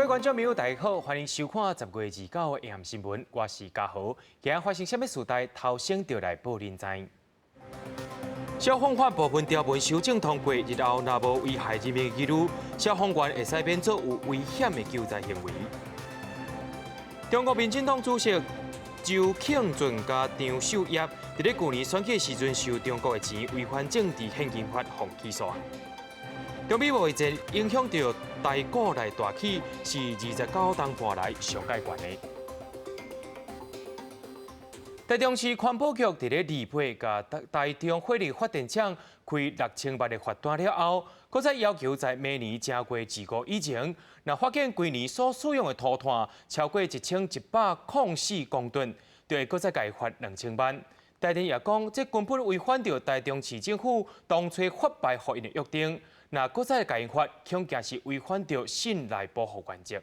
各位觀眾朋友，大家好，歡迎收看10月29的暗新聞，我是嘉豪。今日發生啥物事代，頭先就來報恁知。消防法部分條文修正通過，日後若無危害人命疑慮，消防員會使免做有危險的救災行為。中國民進黨主席周慶俊佮張秀葉，佇咧舊年選舉時陣收中國的錢，違反政治獻金法，予起訴。中美貿易戰影響著台股來大起，是29冬半來上蓋懸的。台中市環保局佇咧2八共台中火力發電廠開6000萬的罰單了後，閣再要求在明年正月25以前，若發現規年所使用的塗炭超過1104公噸，就會閣再共伊罰2000萬。台電也講，這根本違反著台中市政府當初發牌予𪜶的約定，若閣再共𪜶罰，恐驚是違反著信賴保護原則。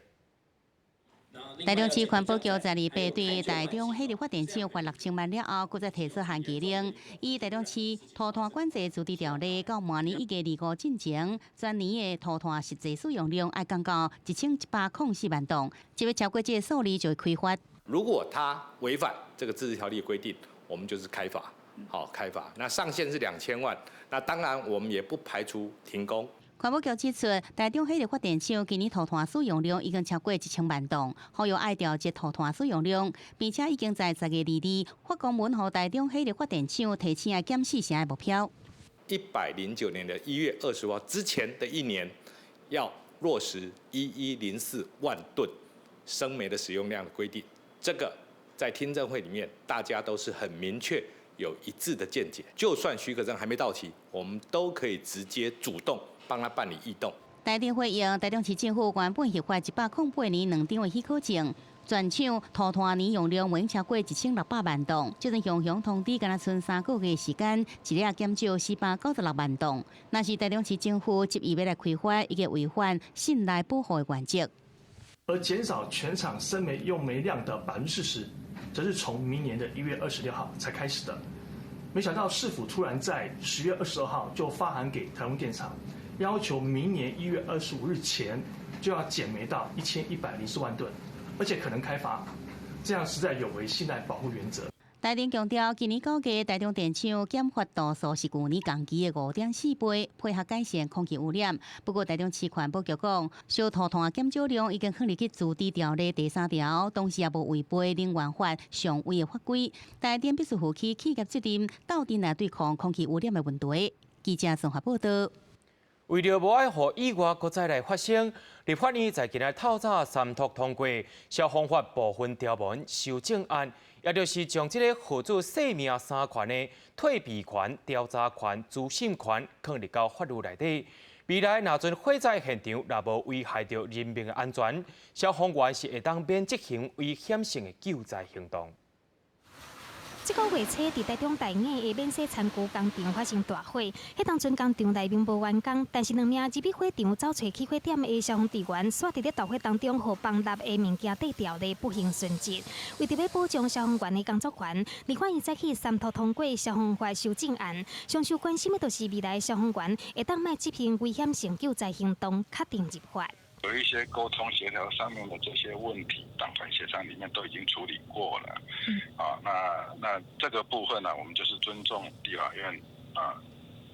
台中市環保局在2八對台中火力發電廠罰6000萬了後，閣再提出限期令，依台中市塗炭管制自治條例，到明年1月25進前，全年的塗炭實際使用量愛降到1104萬噸，只要超過這個數字就會開罰。如果他違反這個自治條例的規定，我們就是開罰，好開罰。那上限是2000萬，那當然我們也不排除停工。環保局指出，台中火力發電廠今年塗炭使用量已經超過1000萬噸，呼籲愛調節塗炭使用量，並且已經在10月22發公文予台中火力發電廠提醒愛減四成的目標。109年的1月25號之前的一年，要落實1104萬噸生煤的使用量的規定。這個在聽證會裡面，大家都是很明確有一致的見解。就算許可證還沒到期，我們都可以直接主動幫他辦理異動。台電回應，台中市政府原本核發108年兩張的許可證，全廠塗炭年用量袂超過1600萬噸，這陣雄雄通知，干焦賰3個月時間，一日減少496萬噸。若是台中市政府執意欲來開罰，已經違反信賴保護的原則。而減少全廠生煤用煤量的40%，則是從明年的1月26號才開始的。沒想到市府突然在10月22號就發函給台中電廠，要求明年1月25日前就要減煤到1104萬噸，而且可能開罰，這樣實在有違信賴保護原則。台電強調，今年九月台中電廠減發度數是舊年同期的5.4倍，配合改善空氣污染。不過，台中市環保局講，燒塗炭減少量已經放入去自治條例第三條，同時也無違背能源法上位的法規。台電必須負起企業責任，鬥陣來對抗空氣污染的問題。記者綜合報道。為著無愛予意外閣再來發生，立法院在今日透早三讀通過消防法部分條文修正案，也就是將這个號做生命三權的退避權、調查權、資訊權，放入到法律內底。未來若陣火災現場若無危害著人命的安全，消防員是會當免執行危險性的救災行動。這個月初，佇台中大雅的免洗餐具工廠發生大火。彼當陣工廠內面無員工，但是兩名入去火場走揣起火點的消防隊員，煞佇咧大火當中，予崩塌的物件綴牢咧，不幸殉職。為著欲保障消防員的工作權，立法院早起三讀通過消防法修正案。上受關心的就是未來消防員會當莫執行危險性救災行動，確定入法。有一些溝通協調上面的這些問題，黨團協商裡面都已經處理過了。啊，那這個部分呢，我們就是尊重立法院啊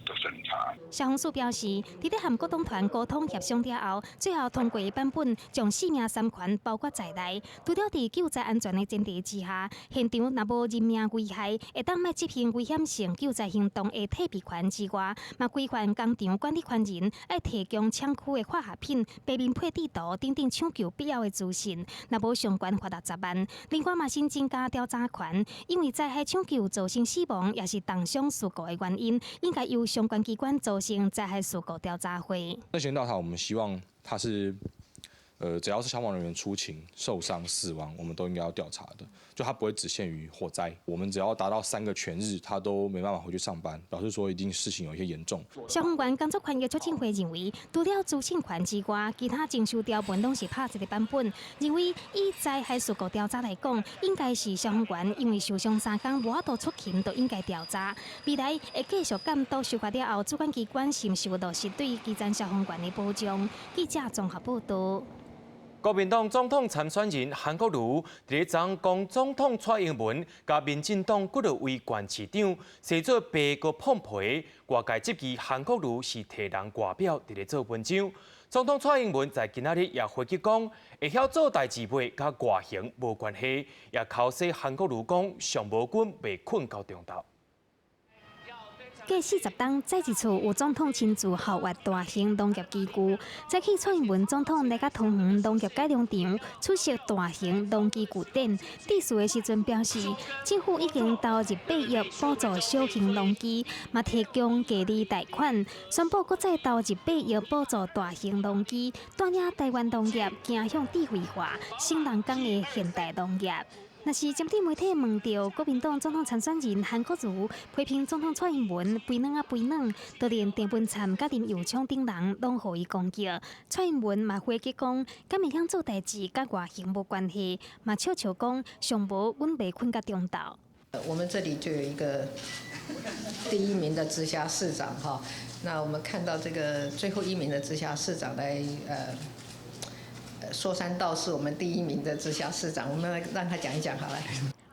的審查。消防署表示，佇咧和各黨團溝通協商了後，最後通過的版本將生命三權包括在內。除了佇救災安全的前提之下，現場若無人命危害，會當莫執行危險性救災行動的退避權之外，嘛規範工廠管理權人愛提供廠區的化學品、白面配置圖等等搶救必要的資訊。若無上懸罰60萬。另外嘛新增加調查權，因為災害搶救造成死亡，抑是重傷事故的原因，應該由相關機關組成災害事故調查會。那先調查，我們希望他是，只要是消防人員出勤受傷死亡，我們都應該要調查的。就他不會只限於火災，我們只要達到3個全日，他都沒辦法回去上班，表示說一定事情有一些嚴重。消防員工作權益促進會認為，除了資訊權之外，其他徵收條文攏是拍一個版本。認為以災害事故調查來講，應該是消防員因為受傷3工無法度出勤，就應該調查。未來會繼續監督修法了後，主管機關是毋是有落實對基層消防員的保障？記者綜合報道。國民黨總統參選人韓國瑜佇咧昨講總統蔡英文佮民進黨幾落位縣市長，生做白閣膨皮，外界質疑韓國瑜是替人外表佇咧做文章。總統蔡英文在今仔日也回擊講，會曉做代誌袂佮外形無關係，也剾洗韓國瑜講上無阮袂睏到中晝。過40冬，再一次有總統親自校閱大型農業機具。早起蔡英文總統來到桃園農業改良場出席大型農機具展，致辭的時陣表示，政府已經投入8億補助小型農機，嘛提供低利貸款，宣布閣再投入八億補助大型農機，帶領台灣農業走向智慧化、省人工的現代農業。若是針對媒體問著國民黨總統參選人韓國瑜批評總統蔡英文肥軟啊肥軟，就連鄭文燦佮林右昌等人攏予伊攻擊。蔡英文嘛回擊講，敢會曉做代誌佮外形無關係，嘛笑笑講上無阮袂睏到中晝。我們這裡就有一個第一名的直轄市長哈，那我們看到這個最後一名的直轄市長來說三道四，我們第一名的直轄市長，我們來讓他講一講好了。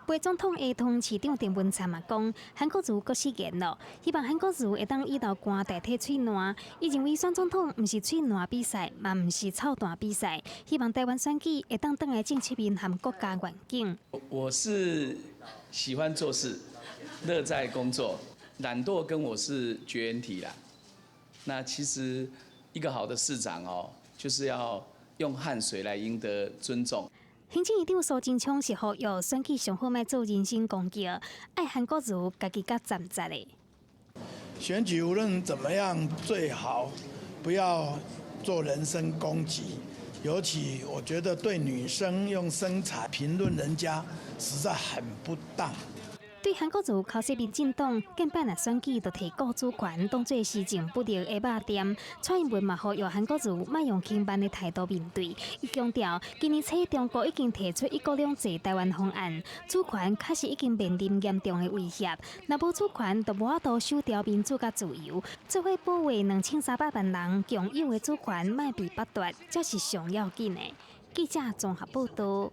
副總統的桃園市長鄭文燦嘛講，韓國瑜閣失言咯，希望韓國瑜會當以流汗代替喙瀾。伊認為選總統毋是喙瀾比賽，嘛毋是臭彈比賽，希望台灣選舉會當轉來正視面和國家願景。我是喜歡做事，樂在工作，懶惰跟我是絕緣體啦。那其實一個好的市長哦，就是要用汗水來贏得尊重。行政院長蘇貞昌是呼籲選舉上好莫做人身攻擊，愛韓國瑜家己較站直的。選舉無論怎麼樣，最好不要做人身攻擊，尤其我覺得對女生用身材評論人家，實在很不當。對韓國瑜剾洗民進黨，近擺若選舉就提國主權當做施政不力的肉墊。蔡英文嘛呼籲韓國瑜莫用輕慢的態度面對。伊強調，今年初中國已經提出一國兩制台灣方案，主權確實已經面臨嚴重的威脅。若無主權，就無法度守著民主佮自由，做伙保衛2300萬人共有的主權，莫被剝奪，才是上要緊的。記者綜合報道。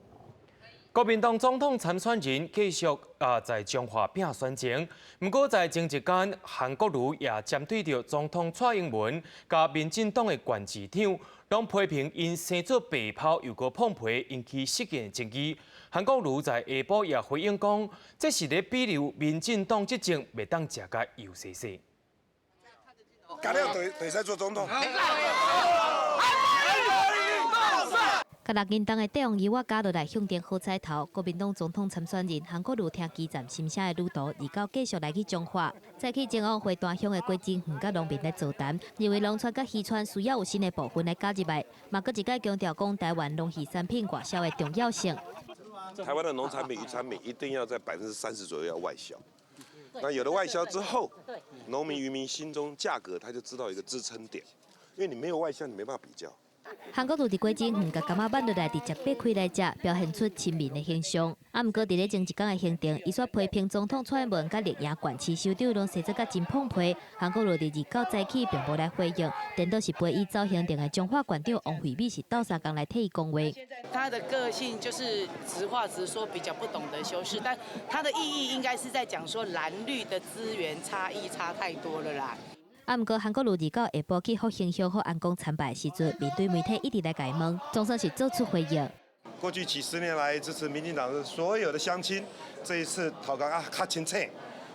國民黨總統參選人繼續啊在彰化拼選情，毋過在前一工，韓國瑜也針對著總統蔡英文佮民進黨的縣市長，攏批評𪜶生做白泡又閣膨皮，引起失言爭議。韓國瑜在下晡也回應講，這是咧比喻民進黨執政袂當食甲油膩膩。改了就會使做總統。佮六斤重的帝王油仔加落來向前好彩頭，國民黨總統參選人韓國瑜聽基層心聲的旅途，二九繼續來去彰化，再去前往花壇鄉的果子園佮農民來座談，認為農村佮漁村需要有新的部分來加入來，嘛閣一擺強調講台灣農漁產品外銷的重要性。台灣的農產品、漁產品一定要在30%左右要外銷，那有了外銷之後，農民漁民心中價格他就知道一個支撐點，因為你沒有外銷，你沒辦法比較。韓國瑜佇果子園共柑仔挽落來，直接擘開來食，表現出親民的形象。啊，毋過佇咧前一工的行程，伊煞批評總統蔡英文佮綠營縣市首長攏生做甲真膨皮。韓國瑜佇二九早起並無來回應，顛倒是陪伊走行程的彰化縣長王惠美是鬥相共來替伊講話。他的個性就是直話直說，比較不懂得修飾，但他的意義應該是在講說藍綠的資源差異差太多了啦。啊，毋過韓國瑜二九下晡去復興鄉福安宮參拜時陣，面對媒體一直來共伊問，總算是做出回應。過去幾十年來支持民進黨的所有的鄉親，這一次頭殼啊較清醒，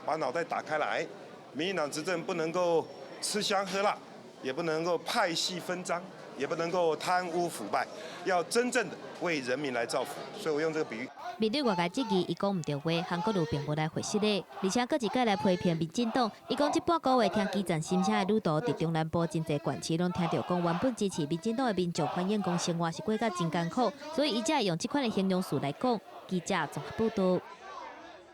把腦袋打開來。民進黨執政不能夠吃香喝辣，也不能夠派系分贓，也不能夠貪污腐敗，要真正的為人民來造福。所以我用這個比喻。面對外界質疑，伊講毋著話，韓國瑜並無來回釋咧，而且閣一擺來批評民進黨。伊講這半個月聽基層心聲的旅途，佇中南部真濟縣市攏聽著講，原本支持民進黨的民眾反映講生活是過甲真艱苦，所以伊才會用這款的形容詞來講。記者綜合報道。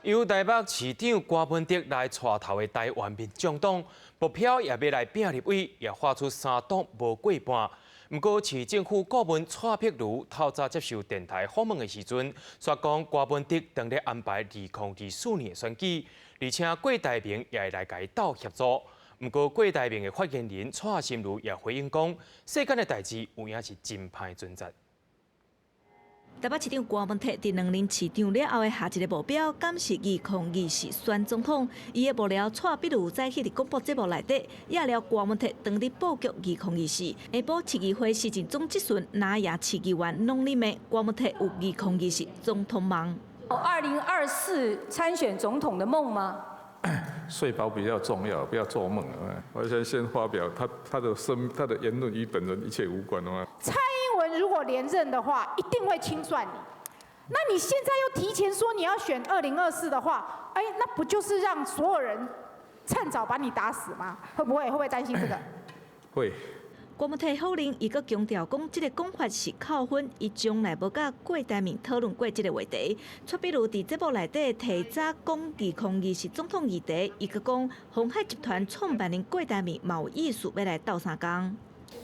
由台北市長柯文哲來帶頭的台灣民眾黨目標也欲來拼立委，也喊出三黨無過半。毋過市政府顧問蔡碧如透早接受電台訪問的時陣，煞講柯文哲當咧安排2024年的選舉，而且郭台銘也會來共伊鬥協助。毋過郭台銘的發言人蔡心如也回應講，世間的代誌有影是真歹準則。台北市長郭文鐵佇兩任市長了後的下一个目標，敢是2024選總統？伊的幕僚蔡壁如早起佇廣播節目內底，掖了郭文鐵當日布局2024，下晡市議會市政總質詢，哪贏市議員攏咧罵郭文鐵有2024總統夢。 2024參選總統的夢嗎？睡飽比較重要，不要做夢。我先發表他的言論與本人一切無關啊。蔡英文如果連任的話，一定會清算你。那你現在又提前說你要選2024的話，哎，那不就是讓所有人趁早把你打死嗎？會不會？會不會擔心這個？會。郭文鐵否認，伊閣強調講，這个講法是扣分，伊從來無佮郭台銘討論過這个話題。蔡壁如佇節目內底提早講2024總統議題，伊閣講鴻海集團創辦人郭台銘嘛有意思欲來鬥相共。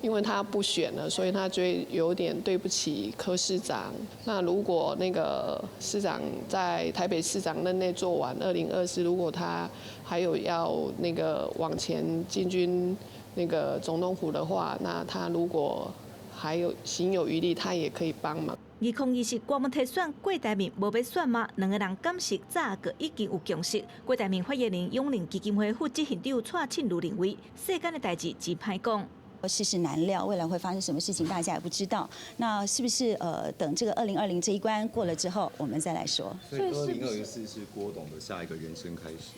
因為他不選了，所以他覺得有點對不起柯市長。那如果那個市長在台北市長任內做完2024，如果他還有要那個往前進軍那個總統府的話，那他如果還有行有餘力，他也可以幫忙。2024郭文鐵選郭台銘無欲選嗎？兩个人敢是早就已經有共識。郭台銘發言人永齡基金會副執行長蔡慶如認為，世間的代誌真歹講。世事難料，未來會發生什麼事情，大家也不知道。那是不是等這個2020這一關過了之後，我們再來說？所以2024是郭董的下一個人生開始。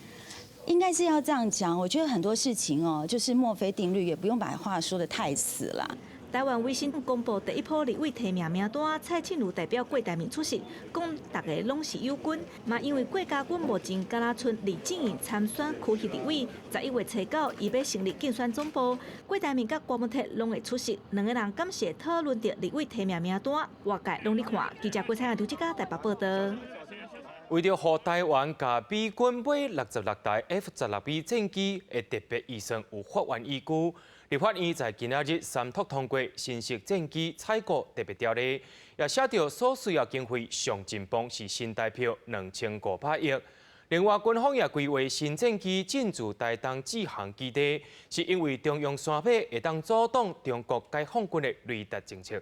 應該是要這樣講。我覺得很多事情哦，就是墨菲定律，也不用把話說得太死了。台灣維新公布第一波立委提名名單，蔡慶如代表郭台銘出席，講逐个攏是友軍。嘛因為郭家軍目前敢若賰李淨穎參選區域立委，11月初9，伊欲成立競選總部，郭台銘佮郭文鐵攏會出席，兩个人感謝討論著立委提名名單，外界攏咧看。記者郭彩亞、劉志嘉台北報道。為著予台灣共美軍買66台 F-16V 戰機的特別預算有法源依據，立法院在今仔日三讀通過新式戰機採購特別條例，也寫著所需要經費上盡磅是新台票2500億。另外，軍方也規劃新戰機進駐台東志航基地，是因為中央山脈會當阻擋中國解放軍的雷達偵測。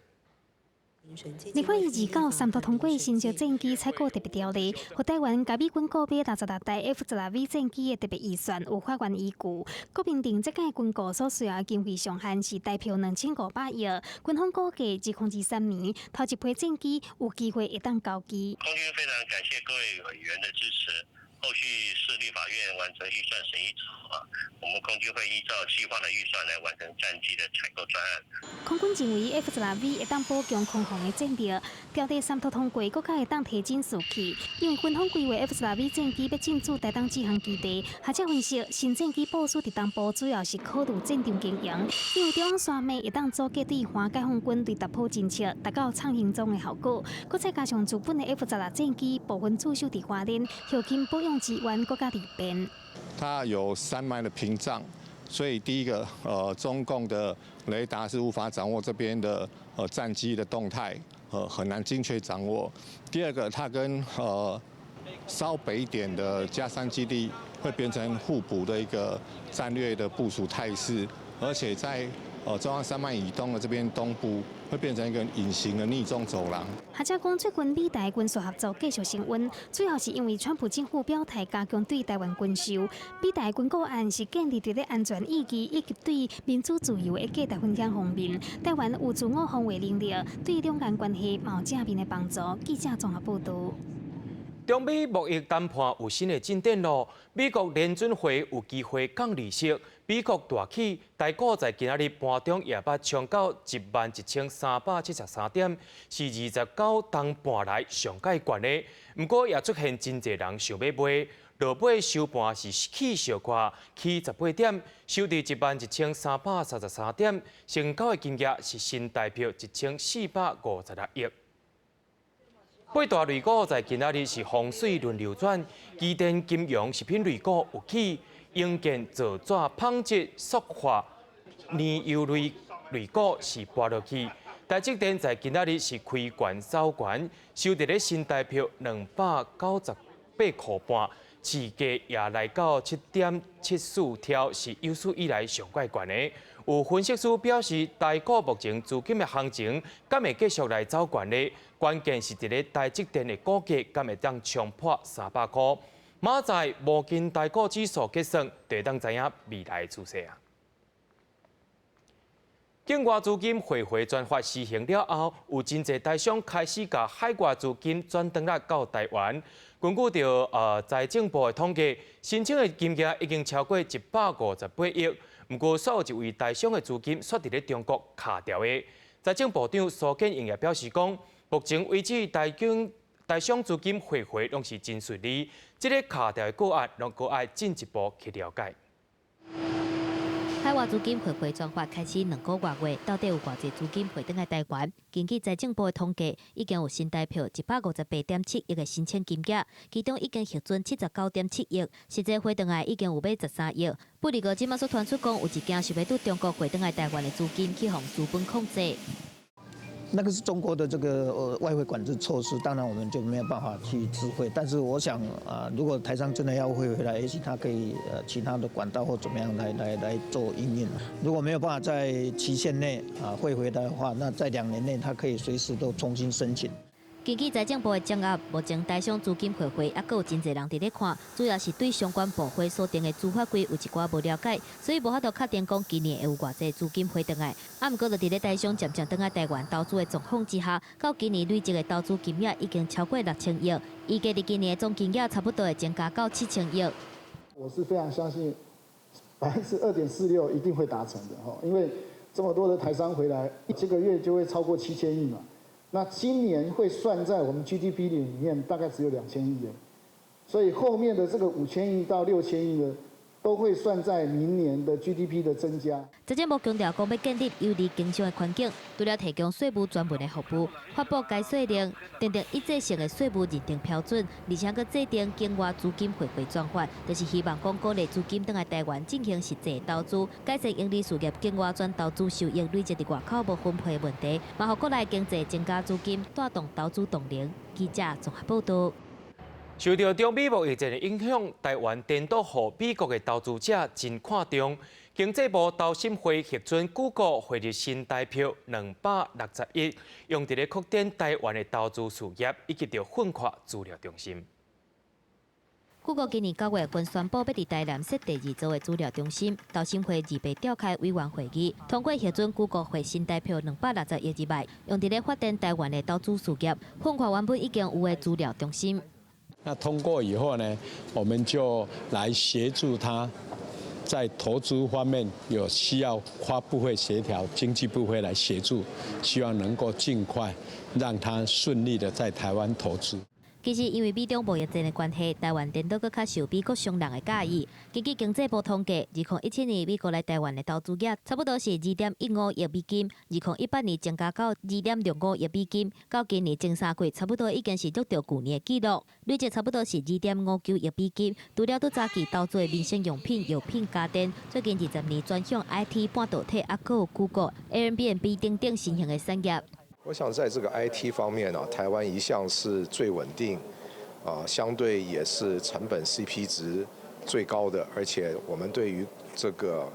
立法院29三讀通過新式戰機採購特別條例，予台灣共美軍購買66台 F-16V 戰機的特別預算有法源依據。閣明定這屆軍購所需要的經費上限是台票2500億。軍方估計，2023年頭一批戰機有機會會當交機。空軍非常感謝各位委員的支持。後續是立法院完成預算審議之後啊，我們空軍會依照計劃的預算來完成戰機的採購專案。空軍認為 F-16V 會當補強空防的戰力，條例三讀通過，閣較會當提振士氣。因為軍方規劃 F-16V 戰機欲進駐台東志航基地，學者分析，新戰機部署佇東部主要是考慮戰場經營，因為中央山脈會當阻隔對岸解放軍雷達波偵測，達到藏行蹤的效果。閣再加上日本的 F-16戰機部分駐守佇花蓮，後勤保養資源閣較利便。它有山脈的屏障，所以第一個，中共的雷達是無法掌握這邊的戰機的動態，很難精確掌握。第二個，它跟稍北一點的佳山基地會變成互補的一個戰略的部署態勢，而且在中央山脈以東的這邊東部會變成一個隱形的匿蹤走廊。學者講，最近美台軍事合作繼續升溫，主要是因為川普政府表態加強對台灣軍售。美台軍購案是建立佇咧安全意義以及對民主自由的價值分享方面，台灣有自我防衛能力，對兩岸關係嘛有正面的幫助。記者綜合報導。中美貿易談判有新的進展囉。美國聯準會有機會降利息，美國大起，台股在今仔日盤中也捌衝到11,373點，是29冬半來上蓋懸的。毋過也出現真濟人想欲賣，落尾收盤是起小可，起18點，收佇11,333點，成交的金額是新台票1456億。八大類股在今仔日是風水輪流轉，機電、金融、食品類股有起，營建、造紙、紡織、塑化、燃油類類股是跋落去。台積電在今仔日是開懸走懸，收佇咧新台票298塊半，市价也來到7.74兆，是有史以來上蓋懸的。有分析師表示，台股目前資金的行情敢會繼續來走懸呢？關鍵是佇咧台積電的股價敢會當衝破300箍。明仔載無經台股指數結算，就會當知影未來的趨勢啊。境外資金匯回專法施行了後，有真濟台商開始共海外資金轉轉來到台灣。根據著財政部的統計，申請的金額已經超過158億。毋過，煞有一位台商的資金煞佇咧中國卡著的。財政部長蘇建榮也表示講，目前為止台經台商資金匯回攏是真順利，這个卡著的個案攏閣愛進一步去了解。海外資金匯回專法開始2個外月，到底有偌濟資金匯轉來台灣？根據財政部的統計，已經有新台票158.7億的申請金額，其中已經核准79.7億，實際匯轉來已經有欲13億。不過，這馬煞傳出講，有一件想欲對中國匯轉來台灣的資金去予資本控制。那個是中國的這個外匯管制措施，當然我們就沒有辦法去知會。但是我想啊，如果台商真的要匯回來，也許他可以其他的管道或怎麼樣來做因應。如果沒有辦法在期限內啊匯回來的話，那在2年內他可以隨時都重新申請。根據財政部的掌握，目前台商資金匯回，猶閣有真濟人佇咧看，主要是對相關部會所定的資法規有一寡無了解，所以無法度確定講今年會有偌濟資金匯轉來。啊，毋過就佇咧台商漸漸轉來台灣投資的狀況之下，到今年累積的投資金額已經超過6000億，預計佇今年的總金額差不多會增加到7000億。我是非常相信2.46%一定會達成的哈，因為這麼多的台商回來，這個月就會超過7000億嘛。那今年會算在我們 GDP 裡面，大概只有2000億元，所以後面的這個5000億到6000億呢，都會算在明年的 GDP 的增加。財政部強調講，欲建立有利經商的環境，除了提供稅務專門的服務，發布該稅令，訂定一致性的稅務認定標準，而且閣制定境外資金匯回專法，就是希望講鼓勵資金轉來台灣進行實際投資，改善營利事業境外轉投資收益累積佇外口無分配的問題，嘛予國內經濟增加資金，帶動投資動能。記者綜合報道。受著中美貿易戰的影響，台灣顛倒予美國的投資者真看重。經濟部投審會核准谷歌匯入新台票260億，用佇咧擴展台灣的投資事業，以及著奮發資料中心。谷歌今年9月份宣布欲佇台南設第二座的資料中心，投審會二八召開委員會議，通過核准谷歌匯新台票260億入來，用佇咧發展台灣的投資事業，奮發原本已經有的資料中心。那通過以後呢，我們就來協助他在投資方面有需要跨部會協調，經濟部會來協助，希望能夠盡快讓他順利的在台灣投資。其實因為美中貿易戰的關係，台灣顛倒閣較受美國商人的佮意。根據經濟部統計，2017年美國來台灣的投資額差不多是2.15億美金，2018年增加到2.65億美金，到今年前3季差不多已經是錄著舊年的紀錄，累計差不多是2.59億美金。除了對早期投資的民生用品、藥品、家電，最近20年轉向 IT 半導體，猶閣有 Google、Airbnb 等等新興的產業。我想在這個 IT 方面呢，台灣一向是最穩定，啊，相對也是成本 CP 值最高的，而且我們對於這個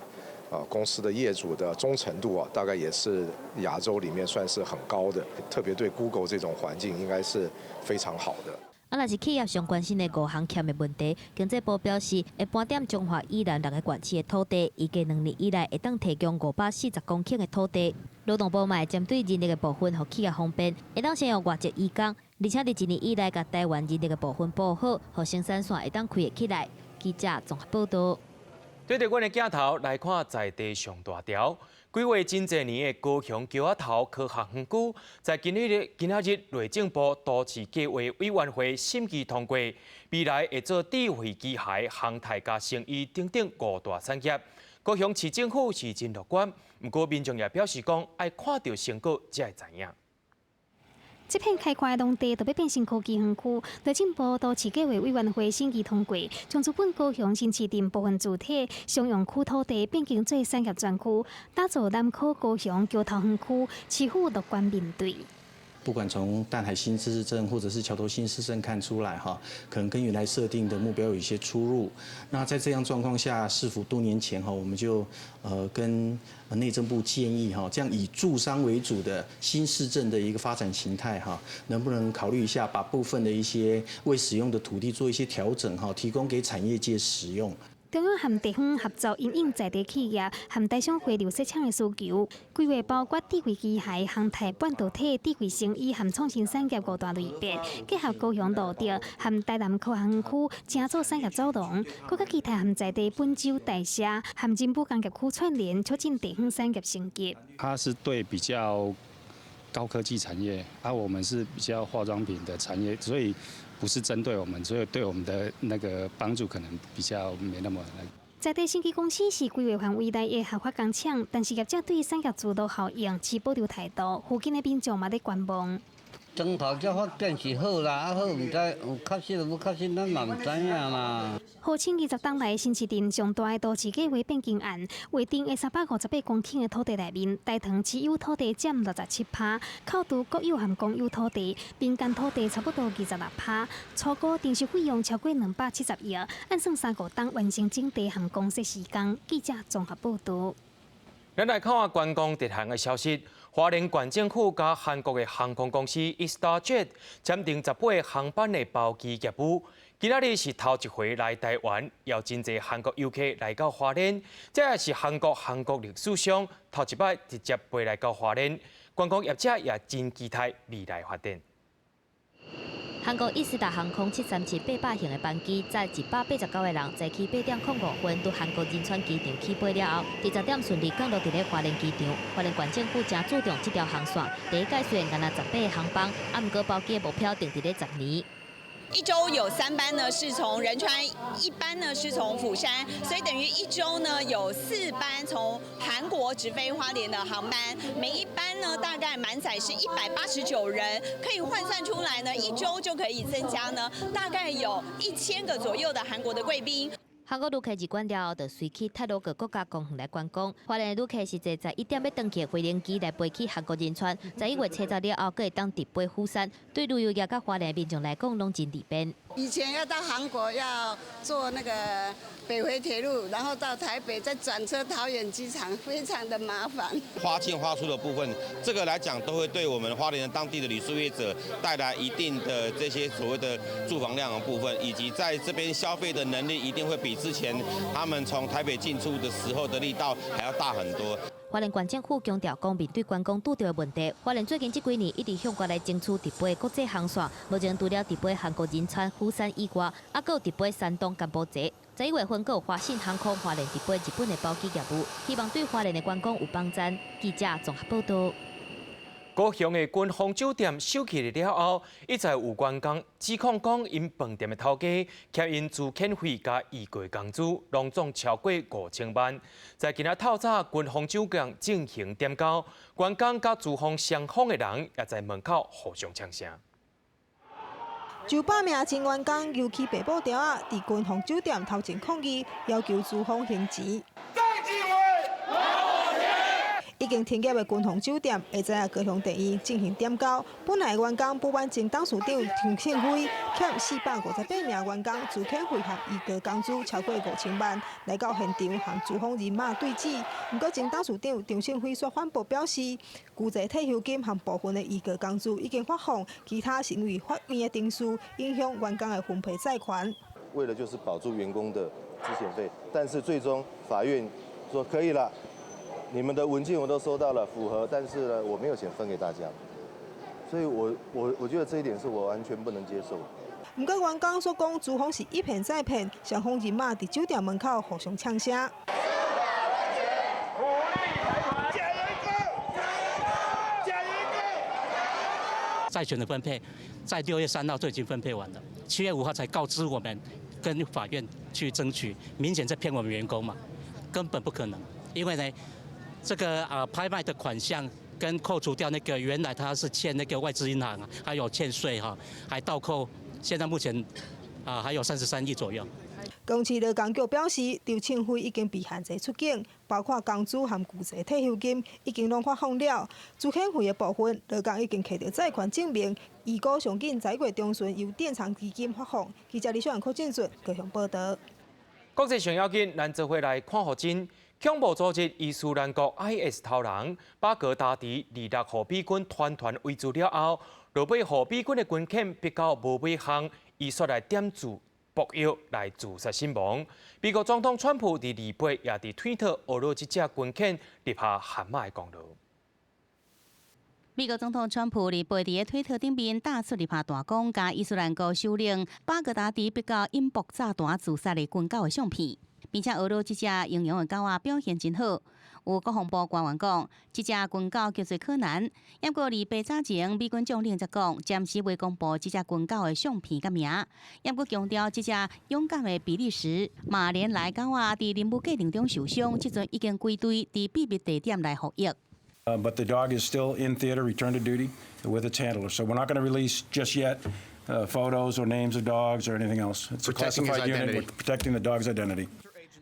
公司的業主的忠誠度啊，大概也是亞洲裡面算是很高的，特別對 Google 這種環境應該是非常好的。啊，若是企業上關心的五項欠的問題，經濟部表示會盤點彰化以南6个縣市的土地，預計2年以內會當提供540公頃的土地。勞動部嘛會針對人力的部分，予企業方便，會當先用外籍移工，而且佇一年以內，共台灣人力的部分補好，予生產線會當開會起來。記者綜合報道。對著阮的鏡頭來看，在地上大條，規劃真濟年的高雄橋仔頭科學園區，在今仔日內政部都市計劃委員會審議通過，未來會做智慧機械、航太佮生醫等等五大產業。高雄市政府是真樂觀，毋過民眾也表示講，愛看著成果才會知影。這片開闊的農地就欲變成科技園區，內政部都市計劃委員會審議通過，將資本高雄新市鎮部分主體商用區土地變更做產業專區，打造南科高雄橋頭園區，市府樂觀面對。不不管從淡海新市鎮或者是橋頭新市鎮看出來哈，可能跟原來設定的目標有一些出入。那在這樣狀況下，市府多年前哈，我們就跟內政部建議哈，這樣以住商為主的新市鎮的一個發展形態哈，能不能考慮一下，把部分的一些未使用的土地做一些調整哈，提供給產業界使用。中央和地方合作，因應在地企業和台商回流設廠的需求，規劃包括智慧機械、航太、半導體、智慧生醫和創新產業五大類別，結合高雄蘆竹和台南科學園區，成做產業走廊，閣佮其他和在地本州大社和仁武工業區串聯，促進地方產業升級。它是對比較高科技產業，啊，我們是比較化妝品的產業，所以不是針對我們，所以對我們的那個幫助可能比較沒那麼。在地生技公司是規劃範圍內的合法工廠，但是業者對產業主導效應持保留態度，附近的民眾嘛咧觀望。中頭這發展是好啦，啊好，毋知有確實無確實，咱嘛毋知影啦。號稱20冬來新市鎮上大的都市計劃變更案，劃定的358公頃的土地內面，大同持有土地佔67%，扣除國有和公有土地，民間土地差不多26%，初估徵收費用超過270億，按算三五冬完成徵地和公設時間。記者綜合報導。咱來看觀光直航的消息。花蓮縣政府佮韓國的航空公司 Eastar Jet 簽訂18個航班的包機業務。今仔日是頭一回來台灣，有真濟韓國遊客來到花蓮，這也是韓國歷史上頭一擺直接飛來到花蓮。觀光業者也真期待未來發展。韓國易斯達航空737-800型的班機，載189個人，早起8點05分，佇韓國仁川機場起飛了後，佇10點順利降落佇咧花蓮機場。花蓮縣政府誠注重這條航線，第一屆雖然干焦18個航班，啊，毋過包機的目標定佇咧10年。一周有三班呢，是從仁川；一班呢是從釜山，所以等於一周呢有四班從韓國直飛花蓮的航班，每一班呢大概滿載是189人，可以換算出來呢，一周就可以增加呢大概有1000個左右的韓國的貴賓。韓國旅客入關了後，就隨去太魯閣國家公園來觀光。花蓮的旅客是坐11點欲轉去的飛行機來飛去韓國仁川，11月70了後，閣會當直飛釜山。對旅遊業佮花蓮民眾來講，攏真利便。以前要到韓國要坐那個北迴鐵路，然後到台北再轉車桃園機場，非常的麻煩。花進花出的部分，這個來講都會對我們花蓮當地的旅宿業者帶來一定的這些所謂的住房量的部分，以及在這邊消費的能力，一定會比之前他們從台北進出的時候的力道還要大很多。花蓮縣政府強調講，面對觀光拄著的問題，花蓮最近這幾年一直向外來爭取直飛國際航線。目前除了直飛韓國仁川、釜山以外，猶閣有直飛山東柬埔寨。11月份閣有華信航空花蓮直飛日本的包機業務，希望對花蓮的觀光有幫助。記者綜合報道。高雄的君風酒店收起了後，一再有員工指控講，𪜶飯店的頭家欠𪜶資遣費佮預過工資，攏總超過5000萬。在今仔透早，君風酒店進行點交，員工佮資方雙方的人也在門口互相嗆聲。上百名前員工舉起白布條仔，佇君風酒店頭前抗議，要求資方還錢。已經停業的君風酒店，下晝高雄地院進行點交。本來員工不滿前董事長陳慶輝欠458名員工資遣費和預過工資超過5000萬，來到現場和資方人馬對峙。毋過前董事長張勝輝煞反駁表示，舊制退休金和部分的預過工資已經發放，其他是因為法院的程序影響員工的分配債權。為了就是保住員工的資遣費，但是最終法院說可以了。你們的文件我都收到了，符合，但是呢，我沒有錢分給大家，所以我覺得這一點是我完全不能接受。毋過員工煞講，資方是一騙再騙，雙方人馬佇酒店門口互相嗆聲。武力台灣，假員工，假員工。債權的分配在6月3號就已經分配完了，7月5號才告知我們跟法院去爭取，明顯在騙我們員工嘛，根本不可能，因為呢。這個啊拍賣的款項跟扣除掉那個原來他是欠那個外資銀行啊，還有欠稅哈，還倒扣，現在目前啊還有33億左右。高雄市勞工局表示，劉慶輝已經被限制出境，包括工資和巨濟退休金已經攏發放了。資遣費的部分，勞工已經提著債權證明，預估上緊十月中旬由典藏基金發放。記者李小雲、柯俊俊高雄報道。國際上要緊，咱做伙來看予真。恐怖組織伊斯蘭國 IS 頭人巴格達迪26予美軍團團圍住了後，落尾予美軍的軍犬逼到無尾巷，伊煞來點注爆藥來自殺身亡。美國總統川普佇28也佇推特呵咾這隻軍犬立下汗馬的功勞。美國總統川普28佇咧推特頂面大出立下大功，共伊斯蘭國首領巴格達迪逼到引爆炸彈自殺的軍狗的相片，並且呵咾這隻英勇的狗仔表現真好。有國防部官員講，這隻軍狗叫做柯南。不過28早前，美軍將領則講，暫時未公布這隻軍狗的相片佮名。不過強調，這隻勇敢的比利時馬連萊狗仔佇任務過程中受傷，這陣已經歸隊佇秘密地點來服役。 But the dog is still in theater, returned to duty with its handler. So we're not going to release just yet photos or names of dogs or anything else. It's a classified unit. We're protecting the dog's identity.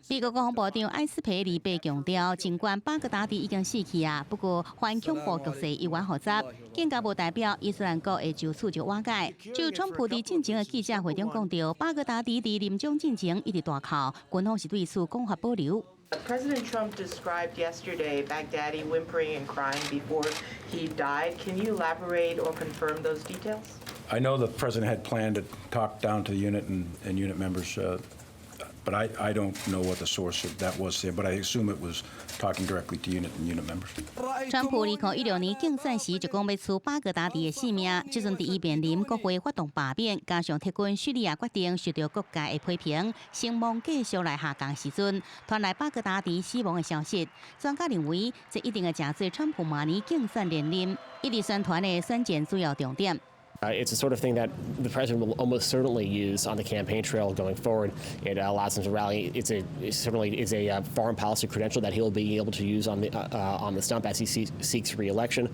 美國國防部長艾斯培28強調，儘管巴格達迪已經死去啊，不過反恐怖局勢依然複雜，更加無代表伊斯蘭國會就此就瓦解。就川普佇進前的記者會中講著，巴格達迪佇臨終進前一直大哭，軍方是對此講法保留。 President Trump described yesterday Baghdadi whimpering and crying before he died. Can you elaborate or confirm those details? I know the president had planned to talk down to the unit and unit members, but I don't know what the source of that was there, but I assume it was talking directly to unit and unit members. 川普2016年競選時就講欲取巴格達迪的性命，這陣佇伊面臨國會發動罷免，加上撤軍敘利亞決定受到各界的批評，聲望繼續來下降時陣，傳來巴格達迪死亡的消息。專家認為，這一定會成做川普明年競選連任，一直宣傳的選戰主要重點。 It's the sort of thing that the president will almost certainly use on the campaign trail going forward. It allows him to rally. It certainly is a foreign policy credential that he'll be able to use on the stump as he seeks re-election.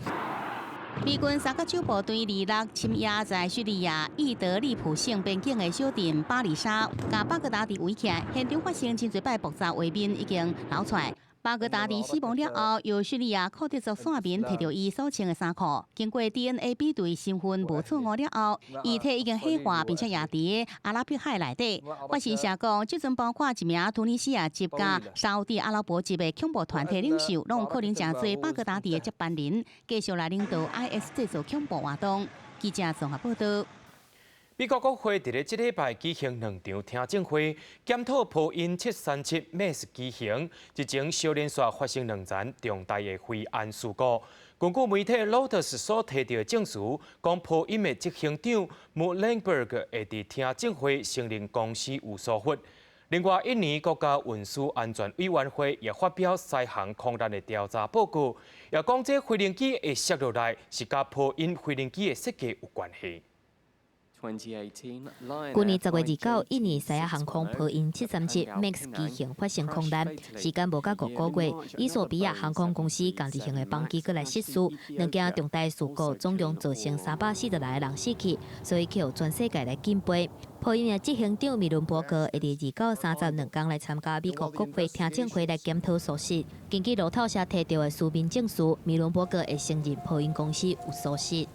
美軍三角洲部隊26深夜在敘利亞伊德利卜省邊境的小鎮巴里沙，共巴格達迪圍起來，現場發生真濟擺爆炸畫面已經流出來。巴格達迪死亡了後，由敘利亞庫德族線民提著伊所穿的衫褲，經過 DNA 比對身份無錯誤了後，遺體已經火化，並且也佇阿拉伯海內底。法新社講，這陣包括一名突尼西亞籍佮沙烏地阿拉伯籍的恐怖團體領袖，攏有可能成做巴格達迪的接班人，繼續來領導 IS 製造恐怖活動。記者綜合報道。美國國會佇咧這禮拜舉行兩場聽證會，檢討波音737 MAX 機型日前小連續發生兩場重大的飛安事故。根據媒體 Reuters 所提著的證詞，講波音的執行長穆倫伯格會佇聽證會承認公司有疏忽。另外，印尼國家運輸安全委員會也發表西航空難的調查報告，也講這飛行機會摔落來是佮波音飛行機的設計有關係。去年10月29，印尼西亞航空波音737 MAX 機型發生空難，時間無到5個月，衣索比亞航空公司仝一型的班機閣來失事，兩件重大事故總共造成346個人死去，所以予全世界來禁飛。波音的執行長米倫伯格會佇29、30兩工來參加美國國會聽證會來檢討疏失。根據路透社提著的書面證詞，米倫伯格會承認波音公司有疏失。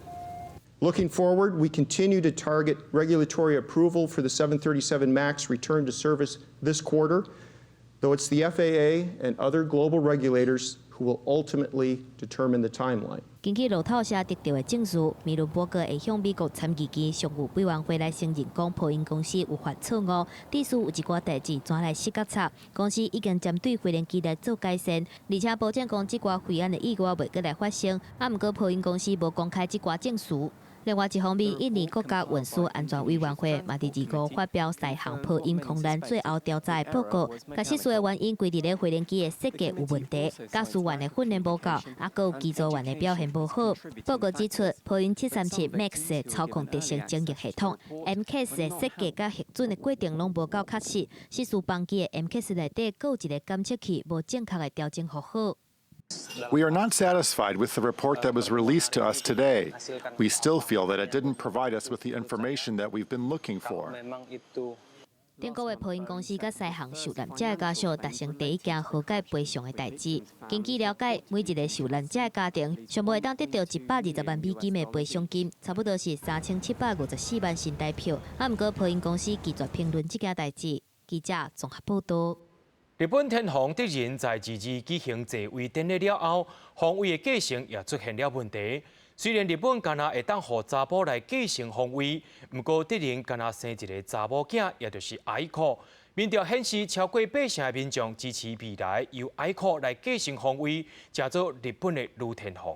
Looking forward, we continue to target regulatory approval for the 737 MAX return to service this quarter, though it's the FAA and other global regulators who will ultimately determine the timeline. 根據路透社得著的證詞，米倫伯格會向美國參議院常務委員會來承認，講波音公司有犯錯誤，致使有一寡代誌轉來失覺錯。公司已經針對飛行機來做改善，而且保證講這寡飛安的意外袂閣來發生。啊，毋過波音公司無公開這寡證詞。另外一方面，印尼國家運輸安全委員會嘛佇25發表西航波音空難最後調查的報告，共失事的原因歸佇咧飛行機的設計有問題，駕駛員的訓練無夠，啊，閣有機組員的表現無好。報告指出，波音737 MAX 的操控特性整合系統 MCAS 的設計佮核准的過程攏無夠確實，失事班機的 MCAS 內底閣有一个監測器無正確的調整予好。 We are not satisfied with the report that was released to us today. We still feel that it didn't provide us with the information that we've been looking for. 頂個月波音公司佮西航受難者的家屬達成第一件和解賠償的代誌。根據了解，每一个受難者的家庭上無會當得著120萬美金的賠償金，差不多是3754萬新台票。啊，毋過波音公司拒絕評論這件代誌。記者綜合報導。日本天皇德仁在二二舉行繼位典禮了後，皇位的繼承也出現了問題。雖然日本干焦會當予查埔來繼承皇位，毋過德仁干焦生一个查某囝，也就是愛子。民調顯示，超過八成的民眾支持未來由愛子來繼承皇位，成做日本的女天皇。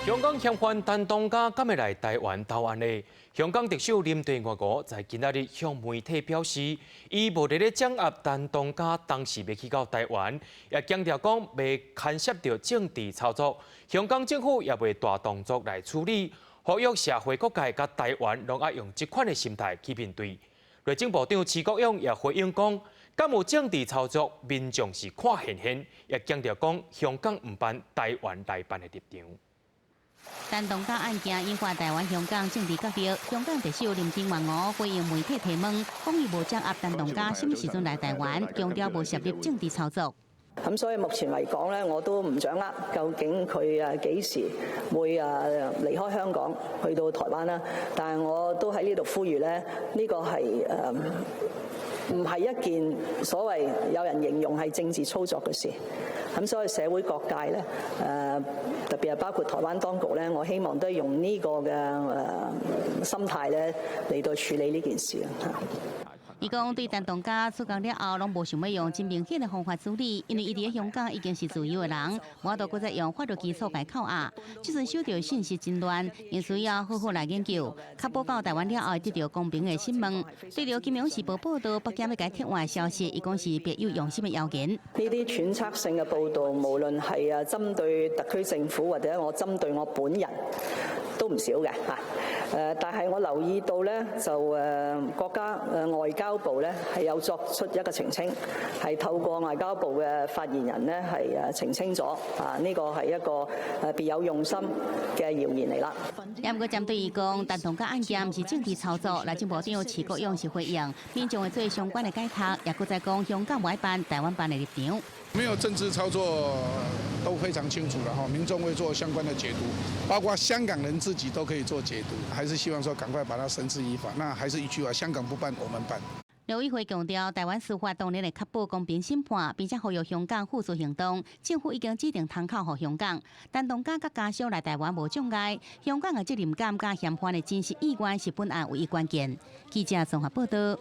香港嫌犯陳同佳敢會來台灣投案呢？香港特首林鄭月娥在今仔日向媒體表示，伊無佇咧掌握陳同佳當時欲去到台灣，也強調講袂牽涉著政治操作，香港政府也袂大動作來處理，呼籲社會各界佮台灣攏愛用這款的心態去面對。內政部長徐國勇也回應講，敢有政治操作，民眾是看現現，也強調講香港毋辦，台灣來辦的立場。陳同佳案件引發台灣、香港政治角力。香港特首林鄭月娥回應媒體提問，講伊無掌握陳同佳啥物時陣來台灣，強調無涉入政治操作。咁所以目前嚟講咧，我都唔掌握究竟佢幾時會離開香港去到台灣啦。但係我都喺呢度呼籲咧，呢個係唔係一件所謂有人形容係政治操作嘅事。咁所以社會各界咧，特別係包括台灣當局咧，我希望都係用呢個嘅心態咧嚟到處理呢件事啊。伊講對陳同佳出獄了後，攏無想欲用真明顯的方法處理，因為伊佇香港已經是自由的人，無法度閣再用法律基礎共伊扣押。這陣收著信息真亂，𪜶需要好好來研究，確保到台灣了後會得著公平的審問。對著《金融時報》報導北京欲共伊撤換的消息，伊講是別有用心的謠言。呢啲揣測性嘅報導，無論係針對特區政府或者我針對我本人，都唔少嘅嚇。但係我留意到咧，就國家外交部咧係有作出一個澄清，係透過外交部嘅發言人咧係澄清咗啊，呢個係一個別有用心嘅謠言嚟啦。也毋過針對伊講，陳同佳案件毋是政治操作，內政部長徐國勇是回應，民眾會做相關的解讀，也閣再講香港無愛辦，台灣辦的立場。沒有政治操作都非常清楚了哈，民眾會做相關的解讀，包括香港人自己都可以做解讀，還是希望說趕快把它繩之以法。那還是一句話，香港不辦，我們辦。陸委會強調，台灣司法當然會確保公平審判，並且呼籲香港付諸行動。政府已經指定窗口予香港，陳同佳佮家屬來台灣無障礙。香港的責任感佮嫌犯的真實意願是本案唯一關鍵。記者綜合報導。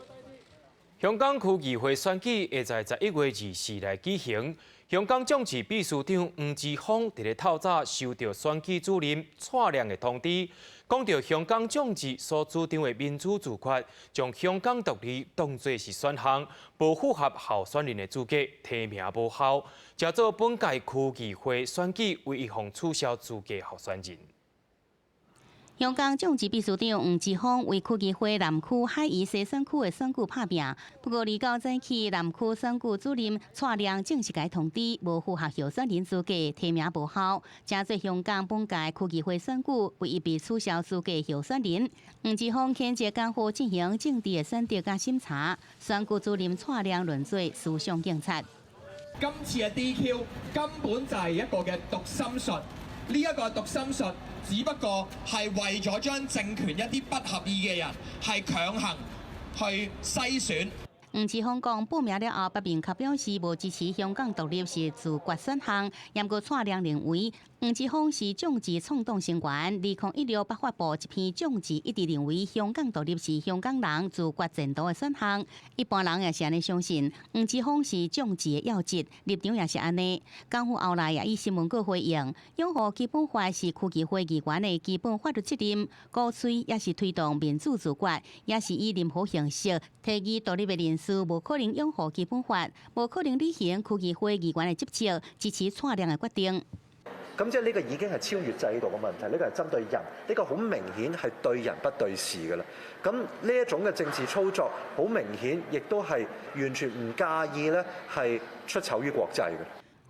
香港區議會選舉會在11月24來舉行。香港眾志秘書長黃之鋒佇咧透早收著選舉主任蔡亮的通知，講著香港眾志所主張的民主自決，將香港獨立當做是選項，無符合候選人的資格，提名無效，成做本屆區議會選舉唯一予取消資格候選人。香港眾志秘書長黃之鋒為區議會南區海怡西選區的選舉拍拚，不過29早起南區選舉主任蔡亮正式共伊通知，無符合候選人資格，提名無效，成做香港本屆區議會選舉唯一被取消資格候選人。黃之鋒譴責港府進行政治的選擇佮審查，選舉主任蔡亮論做思想警察。今次嘅 DQ 根本就係一個嘅讀心術，呢一個讀心術。只不過係為咗將政權一啲不合意嘅人係強行去篩選。黃之鋒講報名了後，不明確表示無支持香港獨立是自決選項。毋過蔡亮認為，黃之鋒是眾志創黨成員，2016捌發布一篇眾志一直認為香港獨立是香港人自決前途的選項。一般人也是按呢相信，黃之鋒是眾志的要職，立場也是按呢。港府後來也以新聞稿回應，擁護基本法是區議會議員的基本法律責任，鼓吹也是推動民主自決，也是以任何形式提議獨立的人士，無可能擁護基本法，無可能履行區議會議員的職責，支持蔡亮的決定。咁即係呢個已經係超越制度嘅問題，呢個係針對人，呢個好明顯係對人不對事㗎啦。咁呢一種嘅政治操作，好明顯亦都係完全唔介意呢，係出醜於國際嘅。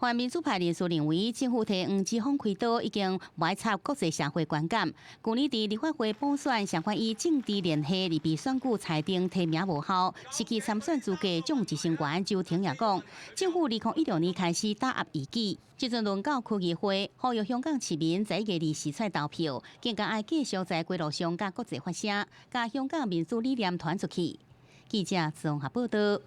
泛民主派人士認為，政府提黃之鋒開刀已經無插國際社會觀感。舊年佇立法會補選，相關以政治聯繫而被選舉裁定提名無效，失去參選資格，眾一成員周庭也講，政府2016年開始打壓異己，這陣輪到區議會，呼籲香港市民11月24出來投票，更加愛繼續在街路上佮國際發聲，共香港民主理念傳出去。記者綜合報道。